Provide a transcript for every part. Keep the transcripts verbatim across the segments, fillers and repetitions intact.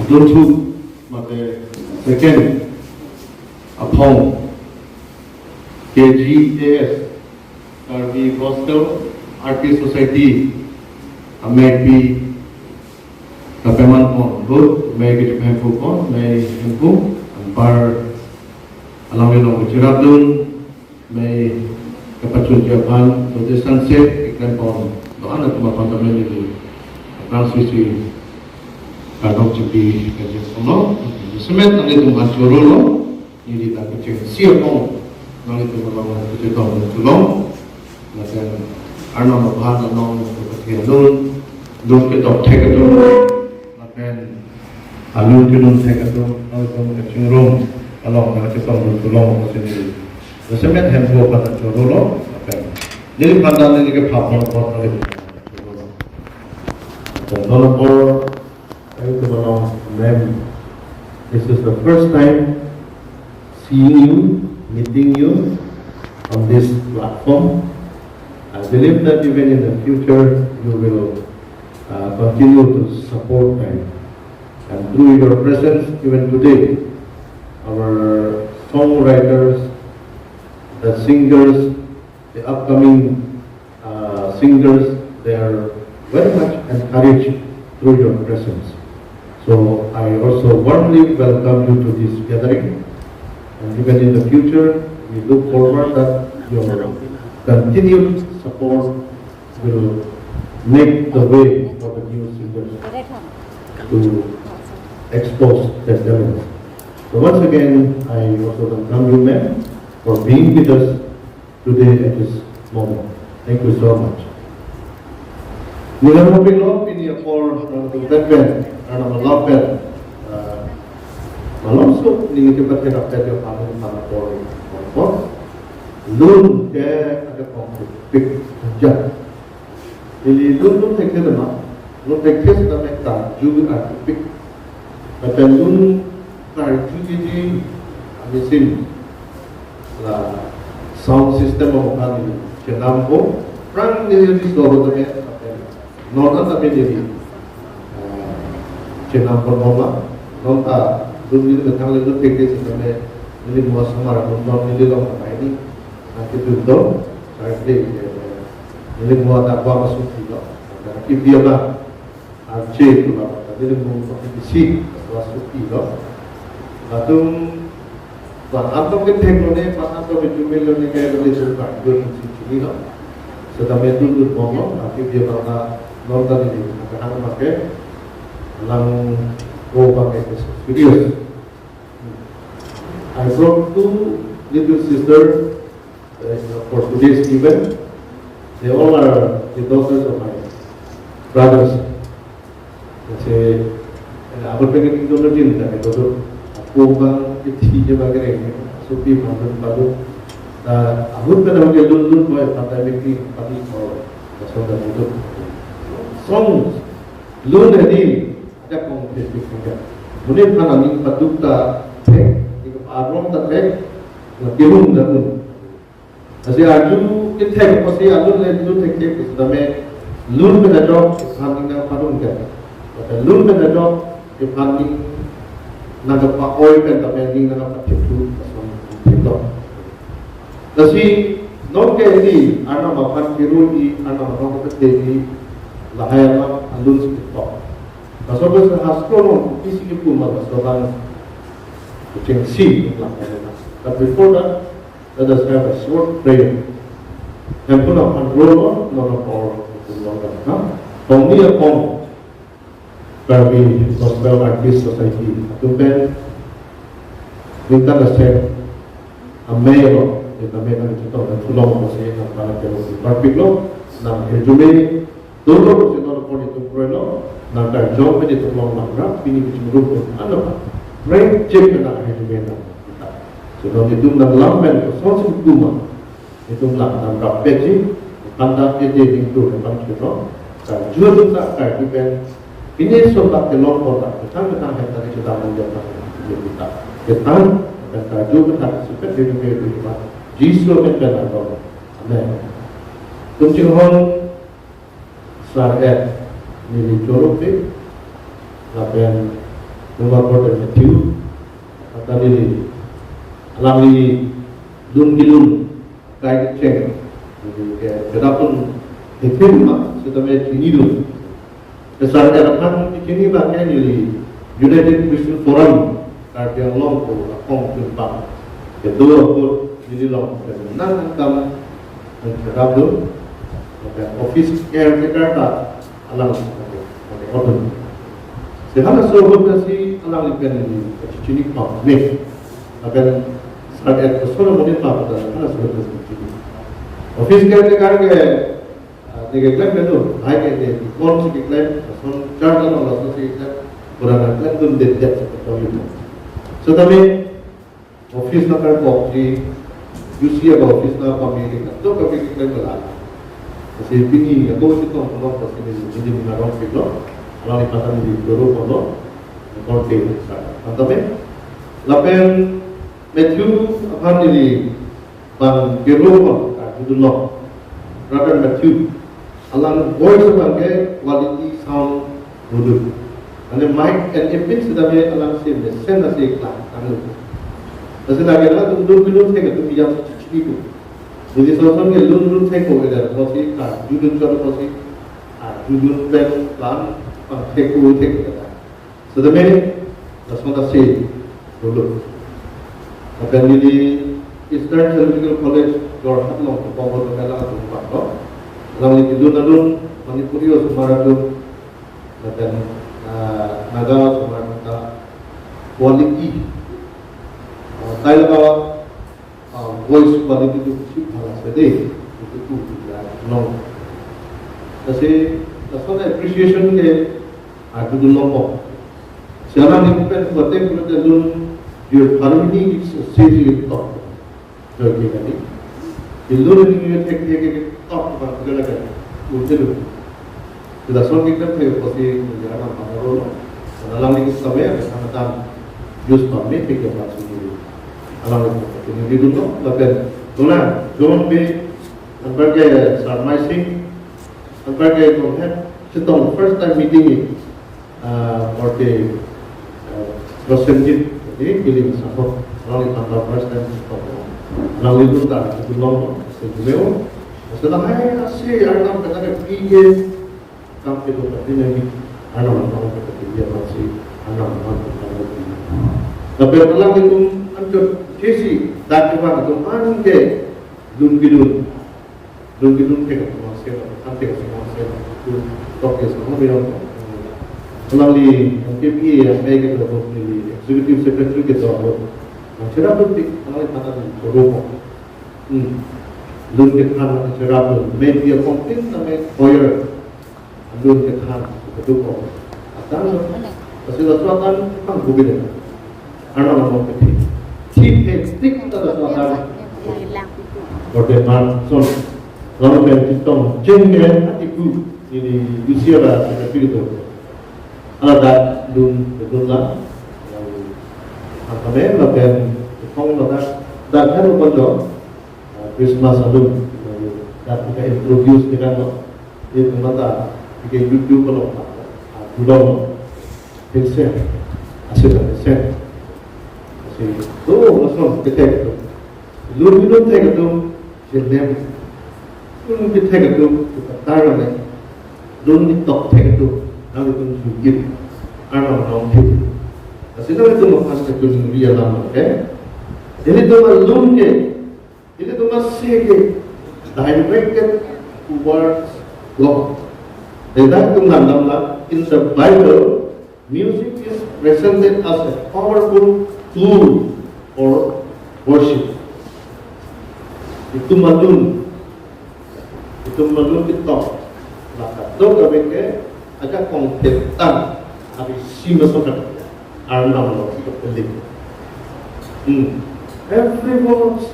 Dothup mate second aphong K G A S, Karbi Gospel Artist Society, amei pi kapeman pon, but amei kejephem pu pon, amei Hemphu, anpar along ilong kechirap dun, amei kepachunji aphan, dote sanse, ikan pon, doan atum aphan ta amei neli, aphrang sisi, kadok chipi, kajir kono, semet nanglitum aphan choro lo, neli ta kechengsi apong, nanglitum along kachetong dun thu long, lapen, Arnam aphan along, kepathe alun, duk ketok thek atum, lapen, alun kelun thek atum, nanglitum kachingrum, along kachetong dun thu long, kosini. Semet Hemphu aphan ta choro lo, lapen, neliphan ta neli kepha pon pon, nanglitum aphan ta choro lo. Lapen, non apor, Thank you, Manong, ma'am. This is the first time seeing you, meeting you on this platform. I believe that even in the future, you will, uh, continue to support them. And through your presence, even today, our songwriters, the singers, the upcoming, uh, singers, they are very much encouraged through your presence. So I also warmly welcome you to this gathering. And even in the future, we look forward that your continued support will make the way for the new singers to expose their talents. So once again, I also welcome you, ma'am, for being with us today at this moment. Thank you so much. Neli nangpilo pini apor, uh, pen pen, uh, malompen, uh, malomso neli kepathe rapet yo pamen pen apor, apor. Lun ke ada konflik, pik, jat. Neli lun lun thekthe tema, lun thekthe seta mek ta ju artipik. Lapen lun karju keji amesim la sound system aphan neli chenam ko, aphrang neli ri soro tame, lapen non an tame neli, eh, chenam ko non la, non ta lun neli methang le lun thekthe seta mek neli mo samar lun non neli long ta ini, na ke dun do, charge de, eh, neli mo ta ko masuk di lo, na ke dia ba. Arche tu la, tadi le mung pakai bisi, ketua suki lo. Latum, pan anto ke thek lo ne, pan anto ke jumil lo ne, kaya lo ne suka, dua kunci sini lo. Sedang metu tu bongo, tapi dia bangka nonton ini, agak hang pakai, lang o pakai ke serius. I brought two little sisters, uh, for today's event. They all are the daughters of my brothers. Kasi, eh, abot pengen itu lo din, tapi itu tu, aku bang, iti je bang kering, supi malu malu. Nah, abot pengen dia lun lun boy, pandai mikir, padi, oh, pasal dan itu. Songs, lun ini, ada kong Facebook saja. Mune phan aning paduk ta thek, ning arong ta thek, na kirung ta un. Lasi arju kethek, pasi alun le lun thek thek, sitame lun pen ajok, iphan ning nangpadun ke. Lun pen ajok, iphan ning nangpa-oi pen tame ning nangpathek thu, lason thek lo. Lasi, non ke ini, Arnam aphan kiru di, Arnam aphan kete di, lahai amat alun si ketok. Laso bes hastro non, isi kipu ma laso bang kucheng si, lah. But before that, let us have a short prayer. Hemphu aphan rolo, non apor, non apor, ha? Tongni apor, Karbi Gospel Artist Society atum pen, ningkan asek amei lo, ningkan amei nangchetong nangthu long, masi nangpala kelo parpik lo, nang hirjume dolo, masi non apor itum kroi lo, nangkarjong pen itum long nang rap, pini kachingrum pen ano, rap chip pen nang hirjume nang. So non itum nanglam pen kosonsi kuma, itum lang nang rap peji, panta ede ning tu nepang chiro, karju atum ta karju pen, pini so ta kelong pon ta, ketang ketang het ta kita menjadi ta, kita, ketang, dan karju ketang supet di dunia itu kita, Jisu amen pen atau, amen. Tum chinghon, sar et, neli choro pe, lapen, Numa korte Matthew, kata neli, alangli lun kelun, kai kecheng, ke kedapun, hethin ma, setame chinidun. Besar ke aphan chini abang ke neli United Christian Forum, Karbi Anglong ko akong jumpang. Kedo ako neli long, nang kam, kedapun, office caretaker ta, alang, open. Sehana sohut nasi alangli pen ini, chini pam, ne. Aben, saat et, sono mungkin pam, hana sohut nasi chini. Office caretaker ke, ah, neke klem belo, hai ke de, kon si klem, son char dan Allah si klem, kurang klem dun de de, so kami. Office na kar kok si, U C F office na kami ke, to kami ke klem bela. Kasi pini, ako si tong, tong, kasi ni, ni, ni, na rong pik lo, alangli patan di guru kono, korte, sa, tangkap eh. Lapen, Matthew aphan neli bang gero kon karjudunlo. Brother Matthew, alang voice abang ke quality sound dodun. Mane mic and earpiece setame alang si mesen asi klang tanglo. Lasi lake na atum dun kedun thek atum ijang si chichini ko. Neli soson ke lun lun thek ko ke dak kosi karjudun chot kosi karjudun pen klang pangthek ko thek ko dak. Setame, lason ta si dolo. Lapen neli Eastern Theological College, Jorhat along, kepong ko kala atum bang lo. Alangli kedun adun, Manipuri osomar adun, lapen, ah, Naga osomar ta quality. Ah, tai laba ah, voice quality tu si bhal ase de, itu tu ya long. Lasi, lason appreciation ke, ah, itu tu long. Siapa ni pen kuate kuate lun, your harmony is so safe to talk. Jadi kali, di lun ni ni tek tek tek talk bang kala kala, itu tu. Lason kita pe kosi menjadi anak pangaro lo. Alangli ke setame, sama dan use pame, tiga belas ini. Alangli ke ini di dulu, lapen, tuna, John B, anpar ke Sarmai Singh, anpar ke John Head, chetong first time meeting ni, ah, korte, ah, Prosenjit, ini Killing Sahok, alangli tanggal first time chetong. Alangli dun ta, itu long, sejumeo. Setelah hai, asi, Arnam kata ke, P K, kam kedo kati nani, Arnam Arnam kati dia masih, Arnam Arnam kati dia. Tapi alanglitum anchot kesi, dak kebang itu anke, dun kedun. Dun kedun ke kata masih, anke kata masih, itu tok ke sama bilang. Alangli, anke P A yang baik itu, neli executive secretary ke tu, masih ada pun tik, alangli kata di forum. Hmm. Dun kethan cherap dun. Maybe a content na may choir. Dun kethan kedo ko. Atan lo. Kasi laso atan pang bugin. Arnam Arnam kethi. Thi he tik ta laso atan. Korte mar son. Lalu pen chetong jeng ke atiku. Ini U C F a secretary tu. Ala dak dun kedun la. Lalu angkame lapen kong la dak dak kan upon do. Ah, Christmas alun, ah, dak kita introduce dengan lo. Ini mata, kita YouTube kalau, ah, belum. Pinse, hasil pinse. Hasil, tu, langsung kita itu. Lun minum teh itu, jenem. Lun kita itu, kita taruh ni. Lun di tok teh itu, lalu itu jukit. Arnam Arnam itu. Hasil itu makan itu dia lama, okay? Jadi tu lun ke, ini tu masih ke directed towards God. Jadi tu nandam la, in the Bible, music is presented as a powerful tool for worship. Itu malun, itu malun kita. Maka tu kami ke, ajakong petang, habis si masuk ke Arnam lo, kita pelik. Hmm. Every words,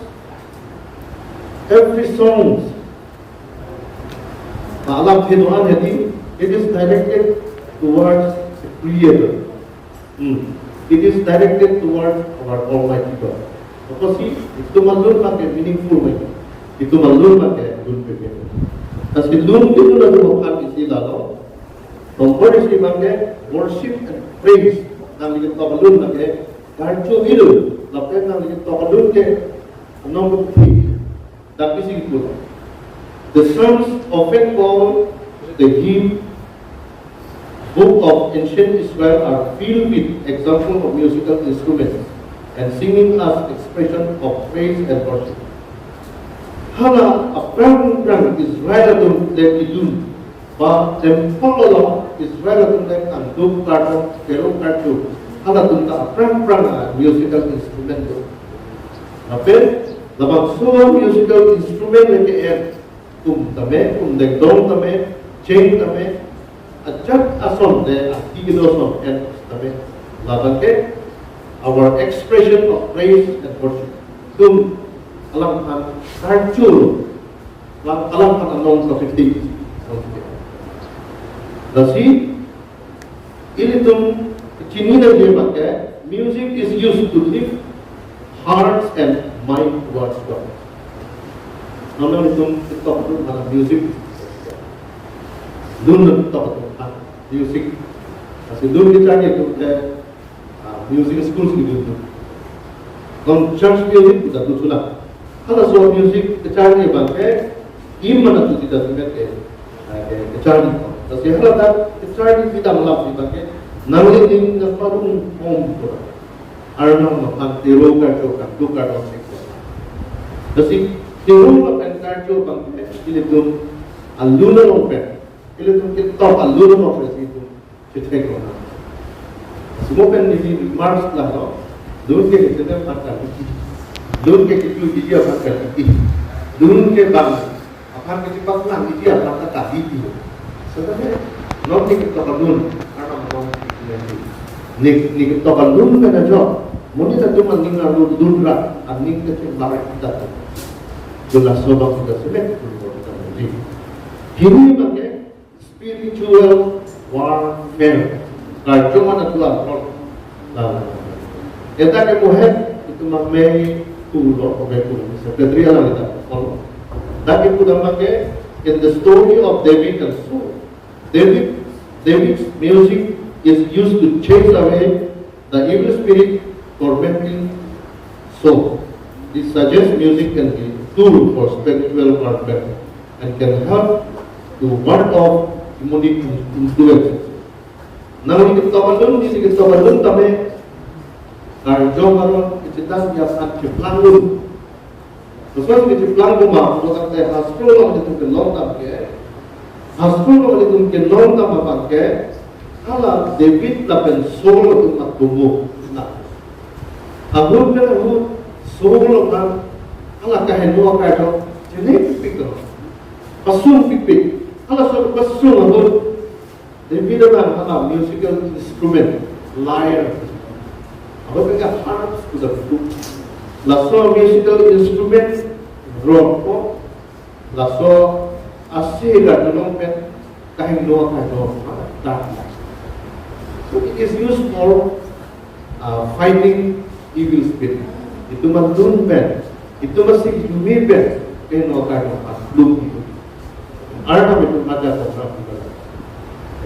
every song, alam kedoan jadi, it is directed towards the Creator. Hmm. It is directed towards our Almighty God. Apa si, itu malun pakai meaningful mai. Itu malun pakai lun pakai. Kasi lun itu lalu makan isi lalu. Kompor isi pakai worship and praise. Nangli ketok alun lake karcho ilu, lapen nangli ketok alun ke anong kethi. Dak isi kipu. The Psalms, often called the hymn book of ancient Israel, are filled with example of musical instruments and singing as expression of praise and worship. Hala aphrang aphrang Israel atum le ilun ba temple along Israel atum le kangduk kardom, kero karcho, halatum ta aphrang aphrang a musical instrument do. Lapen labangso musical instrument le ke-en, kum tame, kum dengdong tame, cheng tame, ajat ason te ahi kedo ason en tame, labang ke our expression of praise and worship. Itum alangphan karcho, alang, alangphan anong kapiti. Lasi ilitum chinine dia pakai, music is used to lift hearts and mind towards God. Nonlitum ketok alun hala music. Lun ketok alun hala music. Lasi lun kecharli atum ke, ah, music school si dun. Non church music kita tu sulah. Halaso music kecharli abang ke, iman atu kita semet ke, ah, ke, kecharli. Lasi hala ta kecharli kita melap abang ke, nangli ning nangparong om pura. Arnam aphan tero karcho, kangduk kardom sek. Lasi tero lapen karcho abang ke, ilitum alun along pen, ilitum ketok alun along pen si itum chethek lo. Sumo pen neli remarks lahelo, lun ke kechethek aphan kaliti, lun ke kechu kiji aphan kaliti, lun ke bang aphan kechepaklang kiji aphan ta kaliti. Setame non ne ketok alun, karena non ne, ne ketok alun pen ajo, monit atum aning arlo dunra, aning kechetong barak kita tu. Jelas so bang kita semet tu kita mesti. Kini abang ke spiritual warfare. Karcho mana tuan kol. Nah, eta ke mohet itum mame pulo, obe pulo, secretary alam kita kol. Dak ke pudam ke, in the story of David and Saul, David, David's music is used to chase away the evil spirit tormenting soul. This suggests music can be tool for spiritual warfare and can help to ward off demonic influences. Nangli ketok alun, neli ketok alun tame, karjong aron kechethan dia aphan cheplang lun. Lason kecheplang komat, laso tangte hastro along itum kelong tangte, hastro along itum kelong tang abang ke, hala David lapen Saul atum atomo. Nah, ahut pen ahut Saul aphan hala kaheno akarjong chini pikpik lo. Pasung pikpik. Hala Saul pasung ahut David abang hala musical instrument, lyre. Apa kaya harp sudah buku. Laso musical instrument, rongko, laso asi ga dunong pen, kahingno kahingno, ha, dak. So it is used for, uh, fighting evil spirit. Itum adun pen, itum asik jumi pen, kahingno kahingno, atlum itu. Arnam itum aja program kita.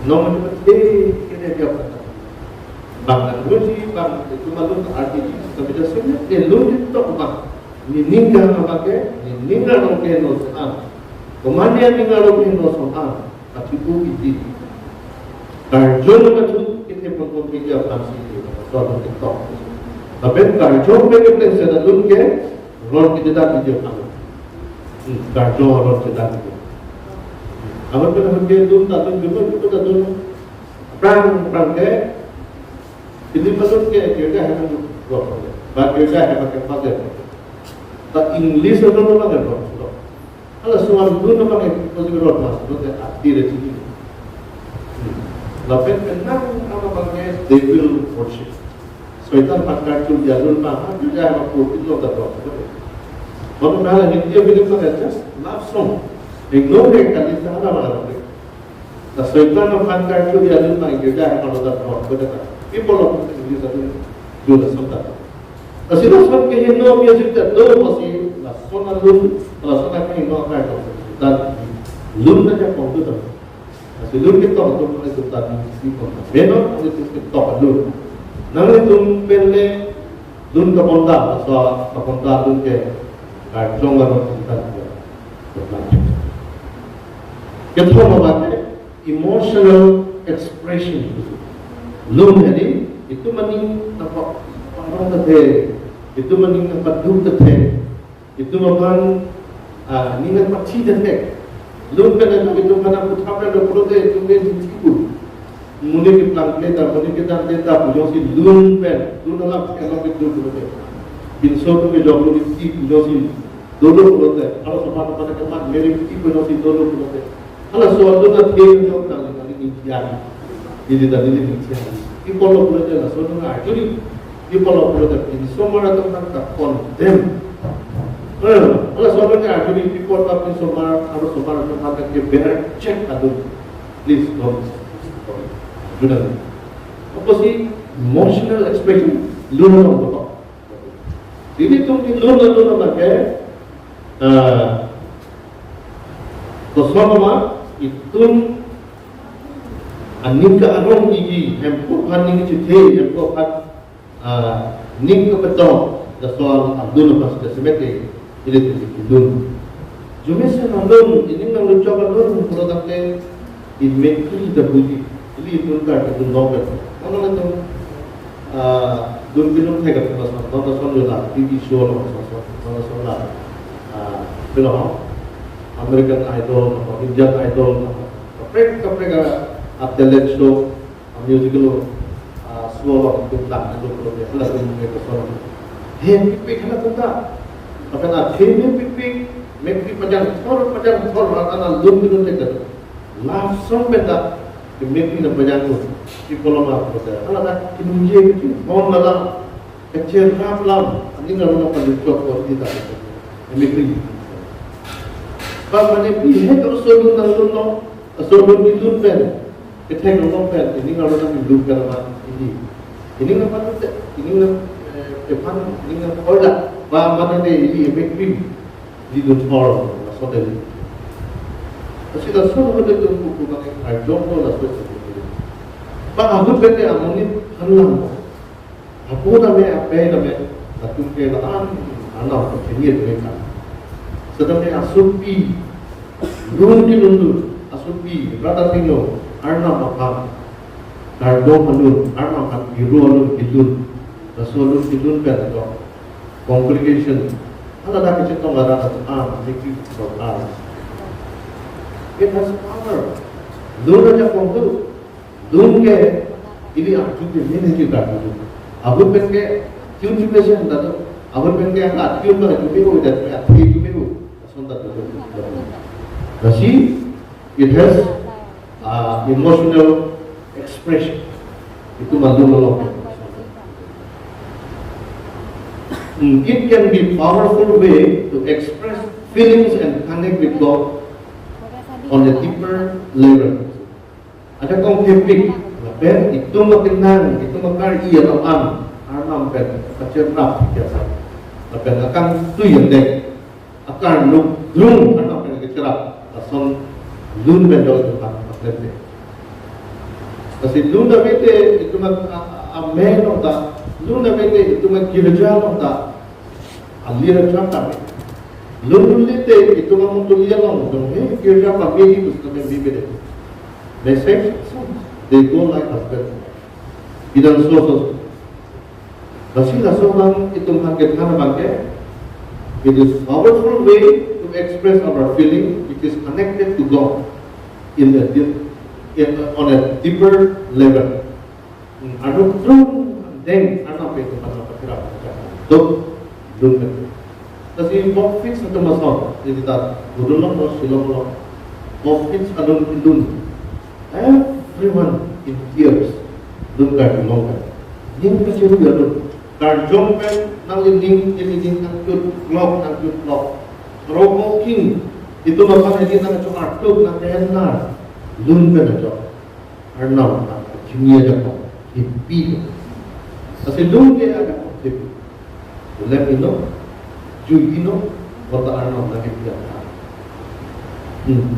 Nong itum, eh, kene dia apa? Bang dan Roji, bang itum alun R T G, tapi dia sebenarnya dia lun di tok bang. Nining kang apa ke? Nining arong ke no soan. Komane nining arong ke no soan. Achipu iti. Karjong achipu iti pon pon ke dia pansi itu. Soal tok. Tapi karjong ke ke plan saya lun ke, ron ke dia di dia pang. Hmm, karjong ron ke dia di dia. Amat pen amat ke dun ta dun dun dun ta dun. Prang prang ke. Hindi pa dun ke girja hai na dun. Ba girja hai ba ke pa de. Ta English na dun ba ke dun. Hala suan dun ba ke pa dun ron mas dun ke ati re chini. Hmm. Lapen penang apa ba ke devil worship. Soitan aphan karcho dia alun ma, ha, dia alun ma purtin lo ta dok. Manu mala Hindi film ma just love song. Ignore kali sa na mala. Ta soitan aphan karcho dia alun ma dia alun ma lo ta dok. People of English alun do the song ta. Ta si lason ke hingno music ta do, pasi lason alun, lason ke hingno karcho. Ta lun na ja kong do ta. Lasi lun ketok atum nangtum ta isi pon. Meno nangtum ketok alun. Nanglitum pen le lun kaponda, laso kaponda lun ke karjong arong sita. Kethom abang ke emotional expression. Lun hedi, itum aning nangpa-, parong kethe, itum aning nangpaduk kethe, itum aphan, ah, ning nangpathi dethe. Lun pen itum aphan puthot pen do pulote itum ke dithi pu. Monit keplang kle ta, monit kedam kle ta pu jongsi lun pen, lun alam ke along ke do pulote. Pinso atum ke jong lun dithi pu jongsi dolo pulote. Arloso aphan aphan ke man meri dithi pu jongsi dolo pulote. Halaso atum athe jong nangli nangli ningjeji. Neli ta neli ningjeji. Pi apotlo pulote laso atum arjuri. Pi apotlo pulote pinsomar atum aphan ta condemn. Eh, halaso atum arjuri pi apot ta pinsomar, arlosomar atum aphan ta keber chek atum. Please don't. Juna. Apotsi emotional expression lun along betok. Ilitum ke lun lun abang ke, eh, kosonma itum aning ke-arong iji, hemphu aphan ning chethe, hemphu aphan, ah, ning kepetok, laso alun aphan sita semet ke, ilitum ke lun. Arjumesen alun, ining nanglunchok alun, pulo tangte, imekkri ta puji, ili itum kar ke lun long pen. Mano na itum, ah, dun binun thek atum lason, lason lason yo la, T V show lason, lason, lason la, ah, pilo ho, American Idol, Indian Idol, kaprek kaprek a, a talent show, a musical, ah, show lo, itum lang, itum lo, ya, hala itum ke lason. He, pipik hala itum ta. Aphan a theme pipik, mekri pajang thor, pajang thor, rat ana lun binun thek ta. Love song pen ta, ke mekri nangpajang lo, pi apotlo ma pulote. Hala ta kinungje kechihon alam, kacherap alam, aning arong nangpalunchok ko di ta. Mekri. Ba mane pi he laso lun nanglun lo, laso lun nilun pen, kethek along pen, ining arong nanglun pen ma ini. Ining nangpalun te, ining nang, eh, ephan, ining nang order, ba mane de ini mekri. Di dun thor, laso dei. Lasi laso ahut le itum pupu abang ke arjong lo laso dei. Ba ahut pen ke amonit aphan lang. Apo tame ape tame, latum ke la-an, anam ke kini dun kan. Setame asopi, lun kelun lun, asopi, rata tino, arnam aphan. Kardom alun, arnam aphan, iru alun, kelun. Laso alun kelun pen to. Congregation, hala dak kechetong arat atum, ah, making for us. It has power. Lun ajakong do, lun ke, ili arju ke mene ke karju. Ahut pen ke, tune ke mesen ta do. Ahut pen ke, ah, tune ke, tune ke, tune ke, tune ke. Lason ta do. Lasi, it has, uh, emotional expression. Itum alun along. Hmm, it can be powerful way to express feelings and connect with God on a deeper level. Ajakong kepik, lapen itum akenang, itum akari alam, arnam pen, kacherap, biasa. Lapen akangtui yang dek. Akar nuk lung, arnam pen kacherap, lason lun pen do itum aphan paklem te. Lasi lun avete itum a, a, a, amen along ta, lun avete itum agirja along ta, alir acham ta. Lun lun lite itum amutuli along, dong he girja pamedi pusitame bibede. Message, they go like husband. Bidan so so. Lasi laso abang itum aphan kethan abang ke, it is powerful way to express our feeling which is connected to God in a deep, in, on a deeper level. Hmm, arnam drum deng arnam pen itum aphan pacherap. Dok drum deng. Lasi Pope Fix atum ason, ini ta Gudulong lo, Silong lo. Pope Fix alun kelun. Everyone in tears. Lun karjulong kan. Ning kachirui alun. Karjong pen nangli ning, neli ning nangchut klok, nangchut klok. Rogo king. Itum aphan hedi nangchot artuk, nangkehennar. Lun pen achot. Arnam ta kachini ajakong, hepi. Lasi lun ke ajakong hepi. Lem ino, jui ino, kota arnam lagi dia. Hmm.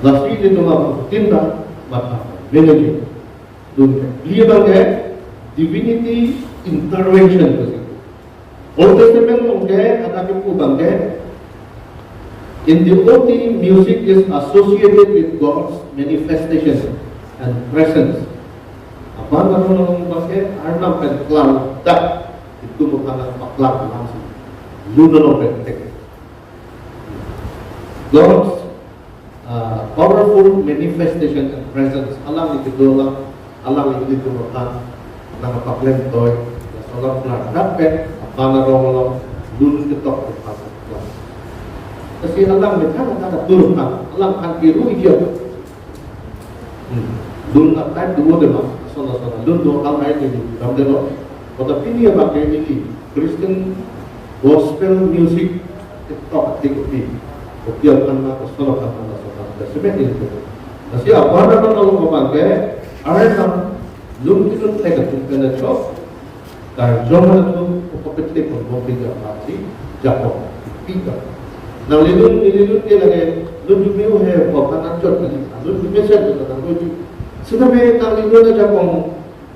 Lasi di tuma tin ta, mata, mene ji. Lun ke. Dia bang ke, Divinity intervention pusi. Old Testament along ke, ada kepu abang ke, in the O T, music is associated with God's manifestation and presence. Abang along along abang ke, Arnam pen klang dak, itum aphan nangpaklanglang si. Lun along pen tek. God's uh, powerful manifestation and presence. Alangli kedo alam, alangli ilitum aphan nangpaklem toi, ya, alam klardak pen, abang arong along, lun ketok ke pasal. Lasi alang methang atur aphan, alangphan kiru ijat. Hmm. Lun atai duo de ma, asona asona. Lun do hal ai ni, ram de lo. Kota pini abang ke ini, Christian gospel music, ketok tik pi. Kopi aphan ma, asona aphan ma, asona aphan. Semet ini. Lasi abang arong along abang ke, Arnam, lun kilun thek atum pen chok. Karjong atum, ko petle pon bom tiga pati, jakong, pika. Nangli lun, neli lun ke lage, lun jume he, ko aphan anchot kali, lun jume sen tu nang lun ju. Sitame nangli lun ajakong,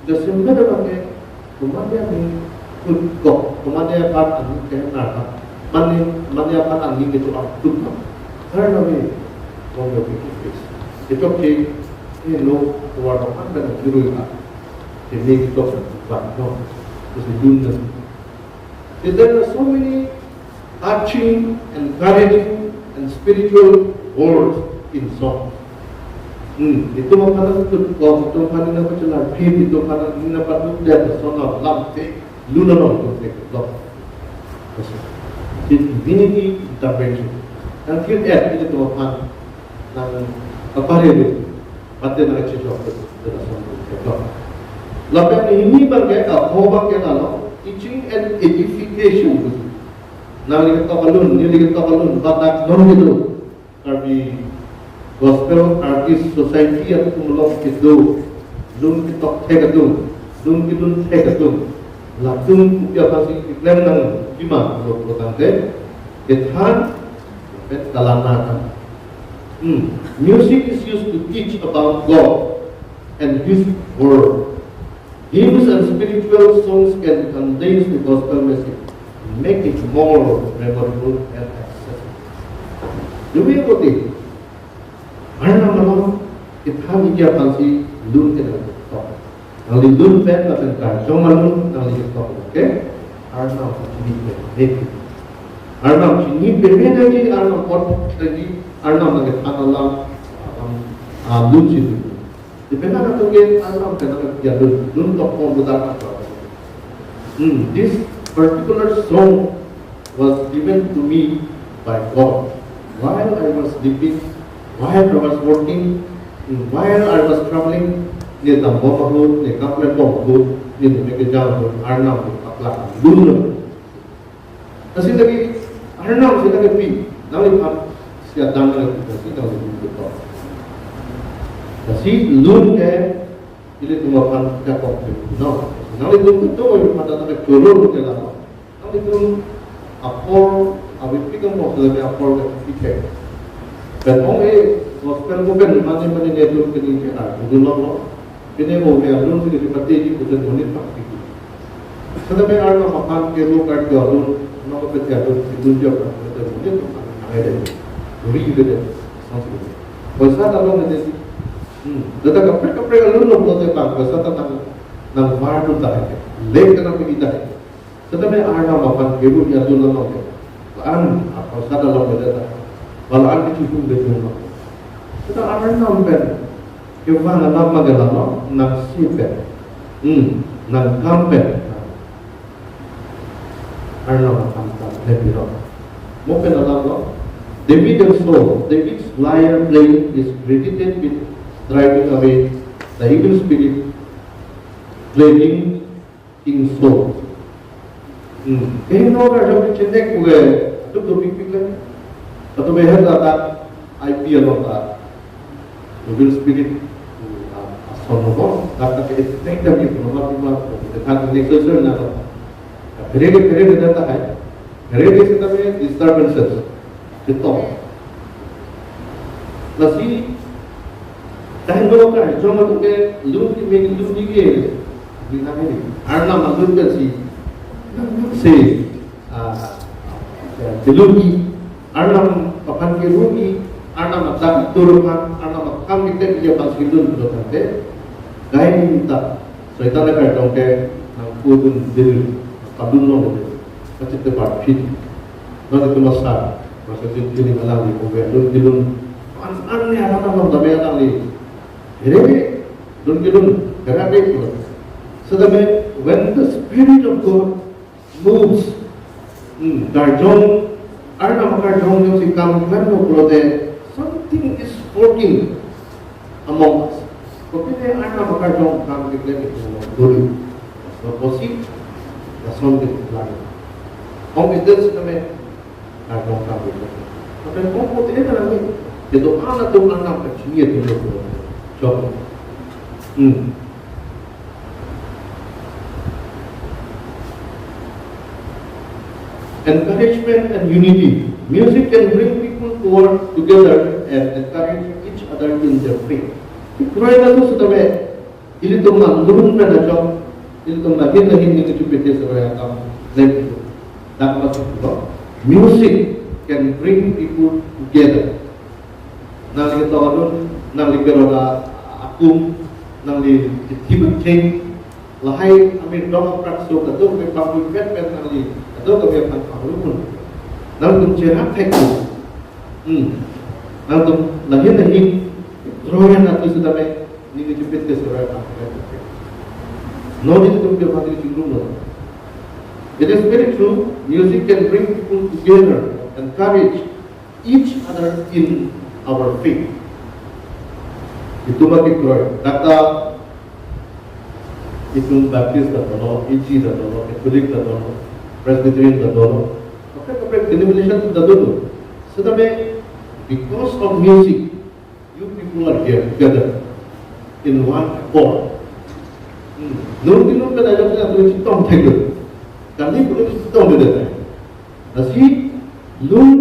jasim beda abang ke, komat dia ni, tut kok, komat dia aphan ani ke narkap, mane, mane aphan ani ke tu ang tut kok. Karena ni, kong yo pikir pis. Itu ke, ini lo, keluar aphan dan jurui ah. Ini ketok, but no, it's a union. There are so many touching, encouraging, and spiritual words in song. Hmm, itum aphan nangtut kong, itum aphan nangpachelar phit, itum aphan nangpatuk det, asona alam te, lun along itum te, lo. Divinity intervention. Nangkir et, itum aphan nangpapare lo. Pati nangchechok, itum asona itum te, lo. Lapen ini abang ke, apho abang ke lalo, teaching and edification. Nangli ketok alun, neli ketok alun, badak non gitu. Karbi Gospel Artist Society atum along kedo, lun ketok thek atum, lun kilun thek atum. Latum kopi aphan si keklem nangji ma lo pulotangte, kethan, pen kalana kan. Hmm. Music is used to teach about God and His word. Hymns and spiritual songs can condense the gospel message, make it more memorable and accessible. Dubi poti, Arnam along, kethan iji aphan si lun ke nangtok. Nangli lun pen, lapen karjong alun, nangli tok, okay? Arnam chini pen, maybe. Arnam chini pen, maybe, Arnam pot, maybe, Arnam nangkethan alam, um, ah, lun si lun. Di penang atum ke Arnam penang ke dia lun, lun tok pon budak apa. Hmm, this particular song was given to me by God while I was sleeping, while I was working, hmm, while I was traveling, ne dambom ahut, ne kaplembom ahut, ne ne kejam ahut, Arnam ne paklak lun. Lasi lagi, Arnam si lagi pi, nangliphan si adang lagi pi, lasi nangli lun betul. Lasi lun ke, ilitum aphan jakong pi, no. Nangli lun betul, pada nangli choro ke lama. Nanglitum apor, abang pikam mo, lagi apor ke pi ke. Pen ong e, gospel ko pen mane mane ne lun ke ni ke, ah, lun lo lo. Pine mo me alun si di pati di kusen monit pak piti. Setame Arnam aphan ke lo kar ke alun, nama pete alun, itu dia kan, pete monit pak piti. Ada. Duri itu dia. Sanskrit. Poisa ta long ede. Hmm. Data kaprek kaprek alun lo pulote bang, poisa ta nang, nangvar tu ta hai. Lek ta nangpiji ta hai. Setame Arnam aphan kebu ya tu lama ke. Laan apa sada lama ke data. Balaan ke cukup ke tu lama. Seta Arnam pen kevang alam ma ke lama, nangsi pen. Hmm, nangkam pen. Arnam aphan kam pen biro. Mo pen alam lo. David and Saul, David's lyre playing is credited with driving away the evil spirit, plaguing King Saul. Hmm. Kehingno karjong chenek pu ke, duk duk pik pik lagi. Atau behan kata I P along ta. Evil spirit, ah, ason mo, kata ke attack dam ke, normal normal, kita kan ini sesuai na. Phere ke phere ke data hai. Phere ke setame disturbances. Betul. Lasi, tahan dulu kan, cuma tu ke, lun di, lun di ke, Arnam alun pensi, si, ah, ya, belunji, Arnam aphan kerunji, Arnam adak atur aphan, Arnam akam keklem aphan si lun pulo tangte, gai ni ta, Soitan akardom ke nangpudun dil, padun long dil, kachethe parphit. Non itu masa, masa jin kini alangli, obe lun dilun, an an ni alam along dame alangli. Here, lun dilun, gara dei pulo. Setame, when the Spirit of God moves, hmm, karjong, Arnam akarjong jongsi kam klemlo pulote, something is working among us. Kopi ne Arnam akarjong kam keklem itu guru. Lapusi, lason ke lang. Ong itu setame, karjong kam keklem. Maka ong kote na lang ni. Itu anak tu anak kecil itu lo. Chok. Hmm. Encouragement and unity. Music can bring people toward together and encourage each other in their faith. Kroikre atum setame, ilitum alun pen ajok, ilitum lahin lahin ni kechupite serai akam lem. Dak masuk lo, music can bring people together. Nangli ketok alun, nangli keroda akum, nangli thibet cheng, lahai amir dong aprak so kadokave pangpui pet pet nangli kadokave aphan pangrumun. Nangtum cherap thek. Hmm. Nangtum lahin lahin, kroikre atum setame, ni kechupit ke serai pangpui pet. Non ilitum ke pati chingrum lo. It is very true, music can bring people together, encourage each other in our faith. Itum ake kroi. Kata itum Baptist ta dolo, E G ta dolo, Catholic ta dolo, Presbyterian ta dolo. Kaprek kaprek denomination ta dolo. Setame because of music, you people are here together in one accord. Hmm. Lun dilun pen ajok si atum chetong thek lo. Kali pulo chetong de de. Lasi lun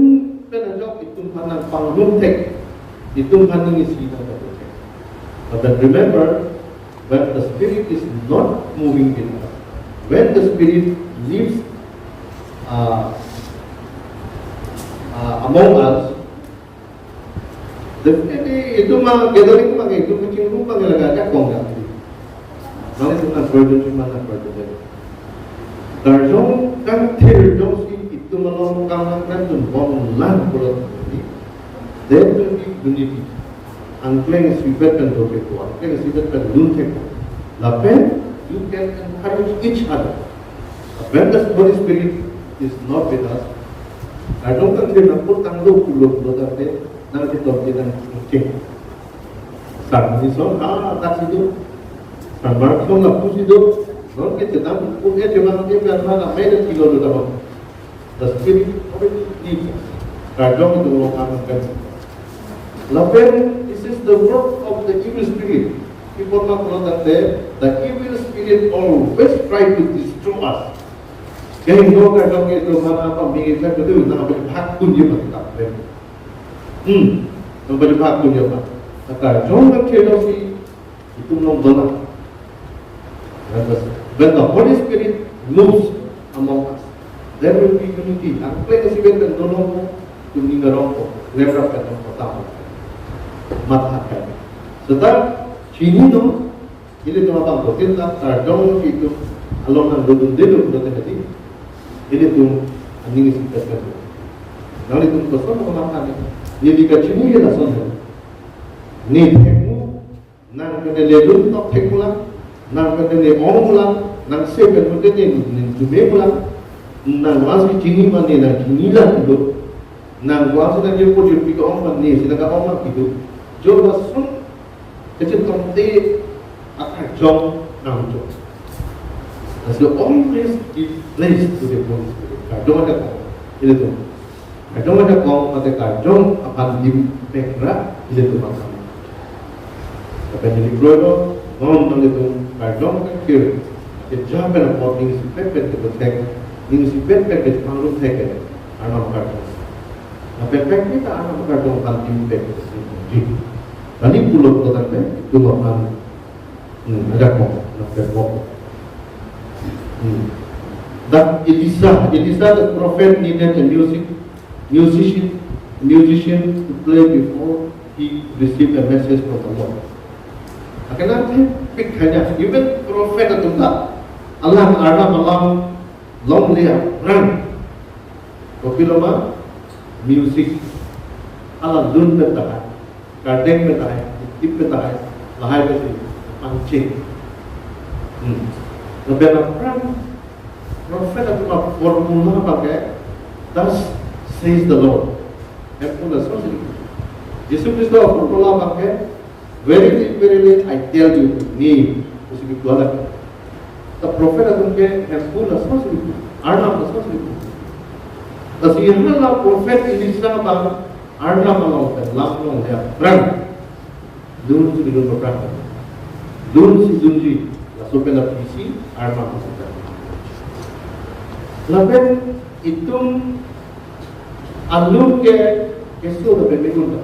pen ajok itum aphan nangpangrum thek, itum aphan ning isi nangpangrum thek. But then remember, when the Spirit is not moving in us, when the Spirit lives, uh, uh, among us, definitely, itum ma gathering ma itum kachingrum ma laga ajakong ya. Mane itum nangkroidun, itum nangkroidun. Karjong kangthir jongsi itum along kam nangklemdun bomlang pulo tangte, there will be unity. Angkleng isipet pen dothek ko, angkleng isipet pen lunthek ko. Lapen you can encourage each other. When the Holy Spirit is not with us, karjong kangthir nangpur tanglo pulo pulo tangte, nangchetom ke nangching. Sang ni son, ah, tak si do. Sang bar son lapu si do. Non ke chetang pun ke chetang ke biar mana main kilo do tama. The Spirit already leads us. Karjong itu lo kan kan. Lapen, this is the work of the evil spirit. People not know that the, the evil spirit always try to destroy us. Kaya no karjong itu mana apa mingi kan itu na apa hak pun dia mati tak. Hmm. Yang paling hak pun dia apa? Karjong kan kaya si itum along dolang. When the, when the Holy Spirit moves among us, there will be unity. Angkleng isipet pen dolang ko, itum ning arong ko, lemrap pen dolang ko, tam. Matha pen. Seta, chininon, ilitum abang ko, tin ta, karjong si itum along nangdodun delo, dodun delo. Ilitum aning isipet pen. Nanglitum koson ko matha ni. Neli kachini ke lason he. Ne thekmu, nang pen ne ledun tok thekmu lang, nang pen ne ong mu lang, nang se pen ne ne jume mu lang, nang vangsi chini ma ne nang chini lang do, nang vangsi nang jirpo jirpi ka-ong ma ne si nang ka-ong ma kido. Jo lason kachetongte akarjong nangjo. Lasi always give place to the Holy Spirit. Karjong ajakong, ilitum. Karjong ajakong mate karjong aphan dimpek ra ilitum aphan. Lapen neli kroilo, non nanglitum karjong kangthir, keja pen apot ning isipet pen kedothek, ning isipet pen kepangrum thek, Arnam akarjong. Lapen pek kita Arnam akarjong aphan dimpek. Jadi pulo pulo tangte, itum aphan, hmm, ajakong, lapen mo. Hmm. That Elisha, Elisha the prophet needed a music, musician, musician to play before he received a message from the Lord. Akenang thepik kanya, even prophet atum ta, alang Arnam along longle aphrang, kopiloma music, hala lun pen tahai, kardeng pen tahai, tip pen tahai, lahai pensi pangcheng. Hmm. Lapen aphrang prophet atum a-formula abang ke, "Thus says the Lord." Hemphu lasonsi, Jisu Khristo a-formula abang ke, "Verily, verily, I tell you," ni, pusi keklem lagi. Ta prophet atum ke Hemphu lasonsi, Arnam lasonsi. Lasi hala prophet Elisha abang Arnam along pen lang longle aphrang, lunsi lun aphrang, lunsi lunji, laso pen apisi Arnam lasonsi. Lapen itum alun ke keso lapen megun ta.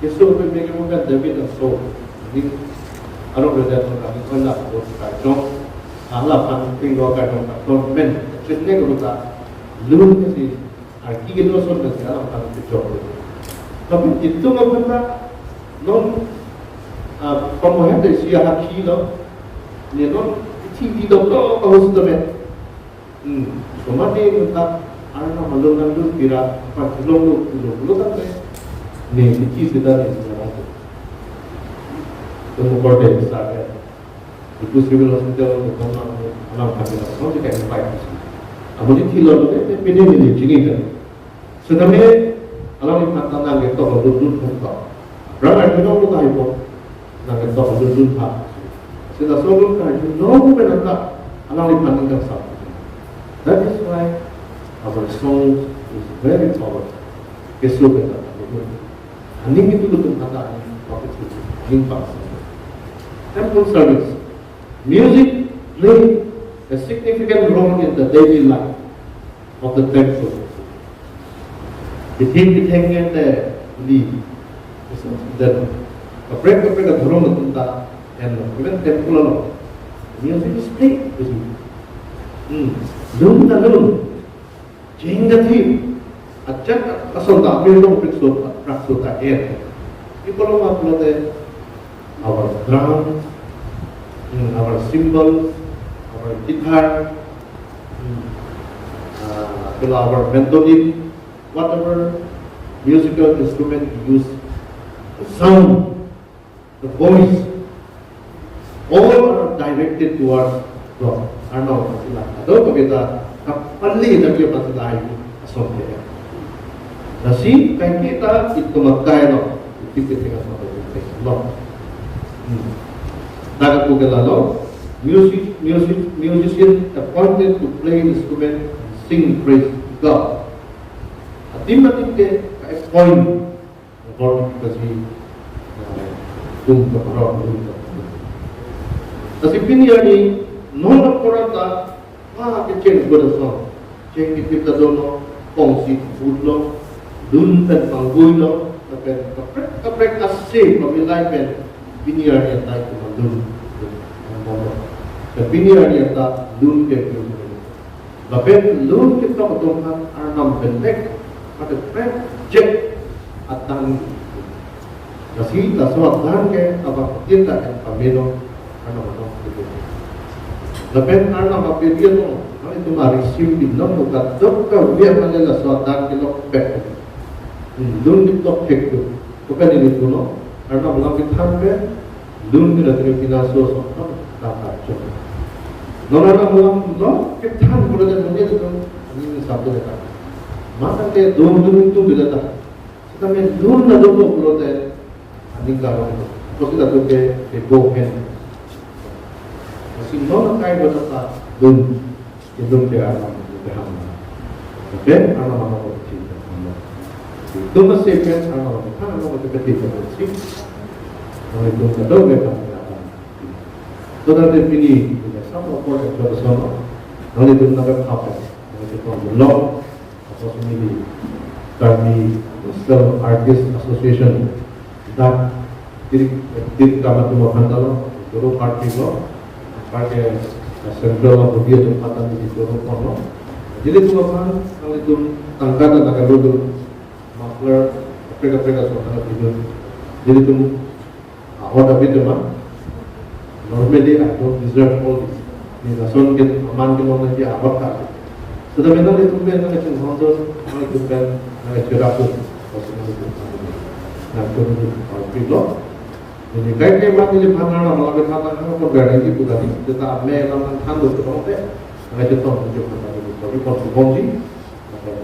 Keso lapen megun ta David laso. Ning arong redan ta kami ola ko kajong. Hala pangping lo kajong ta ton men. Chesne ko ta lun ke si arki ke lo son na si alam pangping jok. Tapi itum apa ta non, ah, pamohan de si hakhi lo. Ni non ithi di dok lo kahus ta men. Hmm. Somati nguntak Arnam alun nangdun pira, apa julong lo, julong lo tangte. Ne, niki sida ne, ne, ne. Temu korde besar ya. Itu civil hospital, itu kona, alam kami lah, kami kayak invite. Amun ini thilo, ne, ne, pini, pini, chini kan. Setame alangliphan ta nangketok alun dun pon ta. Rang arjulong lo ta hipo. Nangketok alun dun tha. Seta solun ka arjulong pen anta alangliphan ningkangsam. That is why our song is very powerful. Keso pen ta. Aning itu betul kata aning, waktu itu aning paksa. Temple service. Music play a significant role in the daily life of the temple. Ketheng ketheng ngen te di. Dan kaprek kaprek adhorom atum ta, and even temple along, music is played. Hmm. Lun ta lun. Jeng jati, ajat asonta apirtong apirso aprakso ta en. Ipolong aplote our drums, mm, our cymbals, our guitar, mm, uh, our mandolin, whatever musical instrument we use, the sound, the voice, all are directed towards God. Arnam aphan si la. Ado kaveta kapali dake aphan si lahai ason ke. Lasi kaike ta itum akai lo, itum ke tengah mata itum lo. Hmm. Daga pu ke lalo, music, music, musician appointed to play instrument and sing praise to God. Adim adim ke ka-appoint. Bor kasi, eh, tum kaparok, tum kaparok. Lasi pini arni, non apor ta, ha, kecheng gur ason. Cheng kitip ta dono, kongsi kut lo, dun pen panggui lo, lapen kaprek, kaprek ase pamilai pen, pini arni ta itum dun. Lapen pini arni ta dun ke dun. Lapen lun ketok atum aphan Arnam pen dek, pada prek jek adan. Lasi laso adan ke abang tin ta en pamelo Arnam atum ketok. Lapen Arnam aphan dia no, nang itum arisim binong buka dok ka biar male laso adan kelok pek. Hmm, lun ketok thek tu. Bukan ini tu no, Arnam alam kethan pen, lun ke datang pinaso so, ta ta chok. Non Arnam alam lo kethan pura dan mungkin itu, ini satu dekat. Masa ke dua dun itu beda ta. Kita main lun na dua puluh te, aning kalau itu. Terus kita tu ke, ke go hen. Masih non kai beda ta, lun. Itum ke Arnam ke ham. Oke, Arnam Arnam ke ham. Itum masih ke Arnam Arnam ke ham. Kalau itum ke dong ke ham. So that they believe in the sum of God and the Son. Kalau itum nak apa? Kalau itum belong, apa sendiri? Karbi Gospel Artist Association. Dak diri, diri kama tu makan dalam, guru party lo, party Central body atum aphan nelitum ro ponlo. Nelitum aphan, nanglitum tangka ta nangkardodun, muffler, kaprek kaprek ason nangpidun. Nelitum ahok abi tema. Normally, I don't deserve all this. Neli lason ke aman ke nong lagi ahok ta. Seta menang nelitum pen nangchinghondun, nanglitum pen nangcherapdun. Nangtum nangpilo. Neli kaike ma neli phanar alam abitha tang hang pon gari ki putadi, seta me lam nangthan do tong te, nangchetong tujuh phanar neli pon pon pon ji,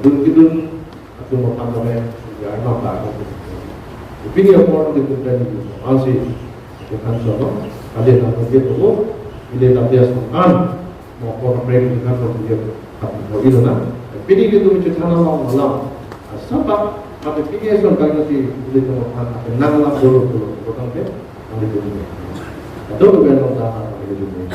dun kedun atum aphan kami ya ma ta. Pini apor nelitum pen neli ansi, nelitum aphan sono, kali nang ke tuh, neli lam dia sokan, mo apor kaprek nelitum aphan tujuh phanar neli pon ilo na. Pini nelitum chethan alam alam, asap, tapi pini ason kali nasi nelitum aphan nang lam dolo dolo, kotang ke, nelitum. Ado ke belong dah, nelitum.